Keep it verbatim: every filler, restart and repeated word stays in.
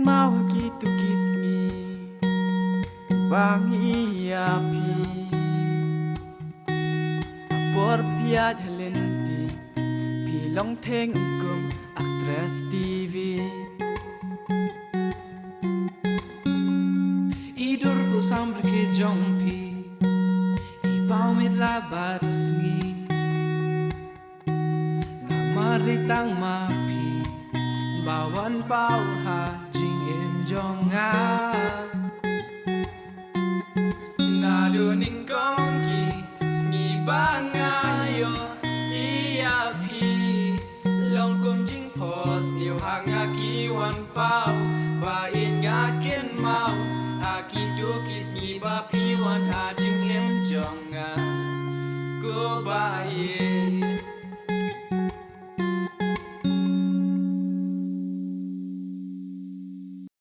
Nau kitu ki sngi bang ïa phi. Por phi ïaid ha lynti, phi long theng kum actress T V. I dur u samrkhie jong phi, i paw miet la bad sngi. Namar i tang ma phi ba wan paw ha jingim jong nga. Naduh nyngkong ki sngi ba nga ïohi ïa phi, long kum jingphohsniew ha nga ki wan paw